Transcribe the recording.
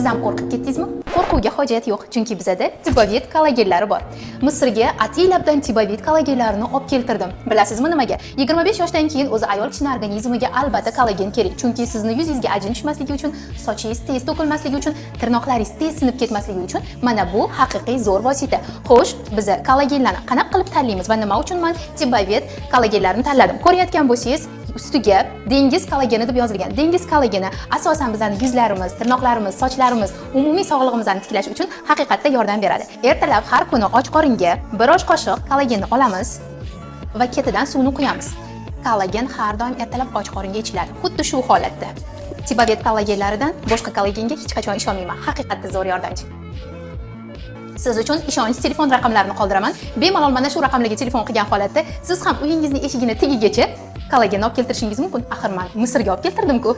Siz ham qo'rqib ketdingizmi? Qo'rquvga hojat yo'q, chunki bizada Tibavet kollagenlari bor. Misrga ataylabdan Tibavet kollagenlarini olib keltirdim. Bilasizmi nimaga? 25 yoshdan keyin o'zi ayol kishini organizmiga albatta kollagen kerak. Chunki sizni yuzingizga ajin tushmasligi uchun, sochingiz tez to'kilmasligi uchun, tirnoqlaringiz tez sinib ketmasligi uchun mana bu haqiqiy zo'r vosita. Xo'sh, biz kollagenlarni qanaqa qilib tanlaymiz va nima uchun man Tibavet kollagenlarini tanladim? Ko'rayotgan bo'lsangiz, ustiga dengiz kollageni deb yozilgan. Dengiz kollageni asosan bizning yuzlarimiz, tirnoqlarimiz, sochlarimiz, umumiy sog'lig'imizni tiklash uchun haqiqatda yordam beradi. Ertalab har kuni och qoringa bir osh qoshiq kollagenni olamiz va ketidan suvni quyamiz. Kollagen har doim ertalab och qoringa ichiladi. Xuddi shu holatda. Tibavet kollagenlaridan boshqa kollagenga hech qachon ishonmayman. Haqiqatda zo'r yordamchi. Siz uchun ishonch telefon raqamlarini qoldiraman. Bemalol mana shu raqamlarga telefon qilgan holatda siz ham uyingizni eshigini tagigacha kollagen olib keltirishingiz mumkin. Axir man Misrga olib keltirdim-ku.